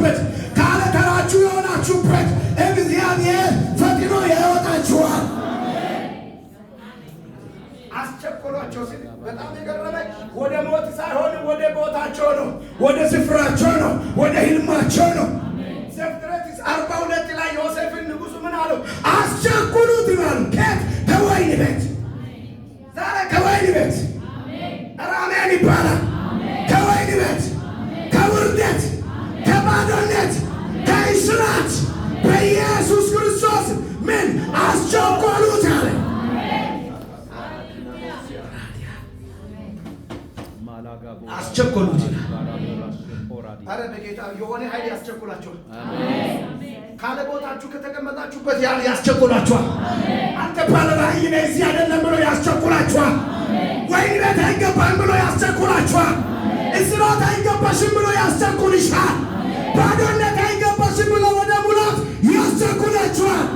የተቀመጣችሁበት፣ ካለተራችሁ የሆናችሁበት እግዚአብሔር ፈጥኖ ያወጣችኋል። አስቸኮሏቸው ሲል በጣም የገረመኝ ወደ ሞት ሳይሆን ወደ ቦታቸው ነው፣ ወደ ስፍራቸው ነው፣ ወደ ህልማቸው ነው። ዘፍጥረት 42 ላይ ዮሴፍን ንጉሱ ምን አለው? አስቸኩሉት ይላሉ። ከየት? ከወህኒ ቤት። ዛሬ ከወህኒ ቤት፣ ኧረ አሜን ይባላል። ከወህኒ ቤት፣ ከውርደት፣ ከባዶነት፣ ከእስራት በኢየሱስ ክርስቶስ ምን አስቸኮሉት አለ። አስቸኮሉት ይላል። አረ በጌታ የሆነ ኃይል ያስቸኩላችኋል። ካለ ቦታችሁ ከተቀመጣችሁበት ያስቸኩላችኋል። አንተ ባለ ራእይ ነህ እዚህ አይደለም ብሎ ያስቸኩላችኋል። ወህኒ ቤት አይገባም ብሎ ያስቸኩላችኋል። እስራት አይገባሽም ብሎ ያስቸኩልሻል። ባዶነት አይገባሽም ብሎ ወደ ሙላት ያስቸኩላችኋል።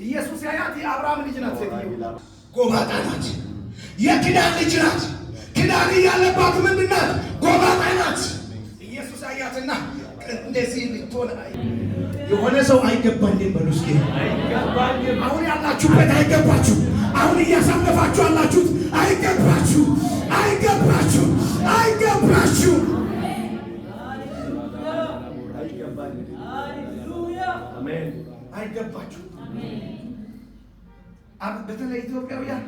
ኢየሱስ ያያት የአብርሃም ልጅ ናት። ሴትዮ ጎባጣ ናት። የኪዳን ልጅ ናት። ኪዳን እያለባት ምንድን ናት? ጎባጣ ናት። ኢየሱስ አያትና እንደዚህ ልትሆን የሆነ ሰው አይገባኝም በሉ እስኪ። አሁን ያላችሁበት አይገባችሁ። አሁን እያሳለፋችሁ ያላችሁት አይገባችሁ፣ አይገባችሁ፣ አይገባችሁ። አይገባችሁ። በተለይ ኢትዮጵያውያን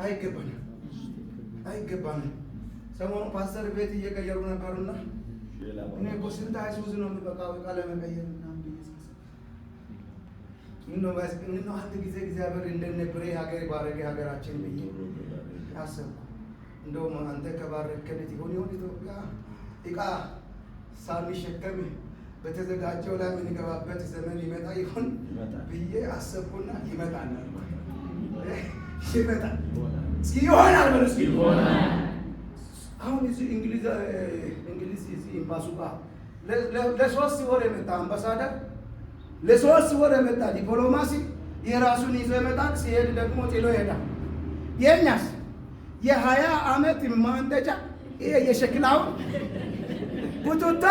አይገባንም፣ አይገባንም። ሰሞኑን ፓስተር ቤት እየቀየሩ ነበሩና እኔ እኮ ስንት አይሱዙ ነው የሚበቃው ዕቃ ለመቀየር ምናምን ብዬ ሳስብ ምነው አንድ ጊዜ እግዚአብሔር እንደነ ብሬ ሀገር ባረገ ሀገራችን ብዬ አሰብኩ። እንደውም አንተ ከባረከን ይሆን ይሆን ኢትዮጵያ ዕቃ ሳንሸከም በተዘጋጀው ላይ የምንገባበት ዘመን ይመጣ ይሆን ብዬ አሰብኩና ይመጣል አልኩ። ይመጣል እስኪ ይሆናል በሉ እስኪ። አሁን እዚህ እንግሊዝ እዚህ ኤምባሲው ጋር ለ3 ወር የመጣ አምባሳደር፣ ለ3 ወር የመጣ ዲፕሎማሲ የራሱን ይዞ ይመጣል። ሲሄድ ደግሞ ጥሎ ይሄዳል። የእኛስ የ20 ዓመት ማንደጃ ይሄ የሸክላውን ቡቱታ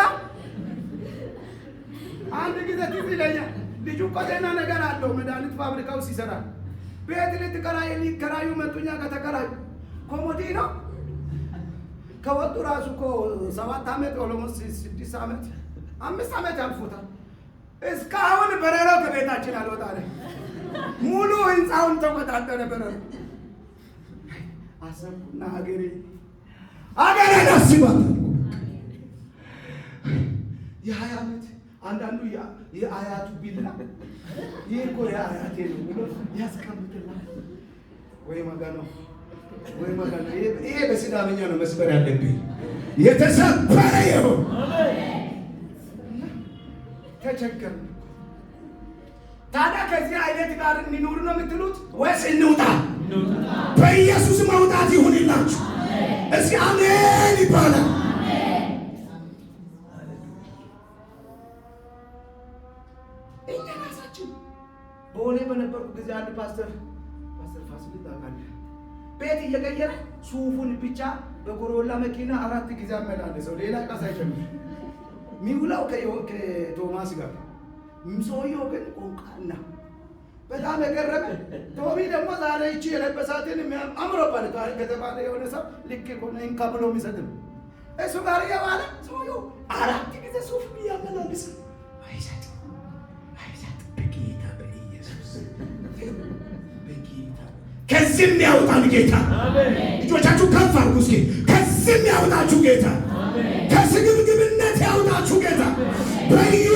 አንድ ጊዜ ትዝ ይለኛል። ልጁ እኮ ደህና ነገር አለው፣ መድኃኒት ፋብሪካው ሲሰራ ቤት ልትከራይ ሊከራዩ መጡኛ። ከተከራዩ ኮሞዲ ነው ከወጡ ራሱ እኮ 7 ዓመት፣ almost 6 ዓመት፣ 5 ዓመት ያልፎታል። እስካሁን በረሮ ከቤታችን አልወጣ አለ። ሙሉ ህንፃውን ተቆጣጠረ በረሮ። አሰብኩና ሀገሬ ሀገሬን አስባት። የ20 ዓመት አንዳንዱ የአያቱ ቢላ ይህ እኮ የአያቴ ነው ብሎ ያስቀምጥላል። ወይ መጋ ነው፣ ወይ መጋ ነው። ይሄ በሲዳምኛ ነው መስበር ያለብኝ። የተሰበረ ይሁን። ተቸገርን። ታዲያ ከዚህ አይነት ጋር እንኑር ነው የምትሉት ወይስ እንውጣ? በኢየሱስ መውጣት ይሁንላችሁ። እስኪ አሜን ይባላል። እኛ ራሳችን በሆኔ በነበርኩ ጊዜ አንድ ፓስተር፣ ፓስተር ፋሲል ታውቃለህ፣ ቤት እየቀየረ ሱፉን ብቻ በኮሮላ መኪና አራት ጊዜ አመላለሰው፣ ሌላ ዕቃ ሳይጨምር። የሚውለው ከቶማስ ጋር። ሰውየው ግን ቆንቃና በጣም የገረመ ቶሚ ደግሞ ዛሬ ይቺ የለበሳትን አምሮባል ከተባለ የሆነ ሰው ልክ ሆነ እንካ ብሎ የሚሰጥ ነው። እሱ ጋር እየዋለ ሰውየው አራት ጊዜ ሱፍ እያመላለሰ አይሰጥ አይሰጥ። በጌታ በኢየሱስ በጌታ ከዚህም ያውጣን ጌታ። ልጆቻችሁ ከፍ አድርጉ እስኪ። ከዚህም ያውጣችሁ ጌታ። ከስግብግብነት ያውጣችሁ ጌታ። በኢየሱስ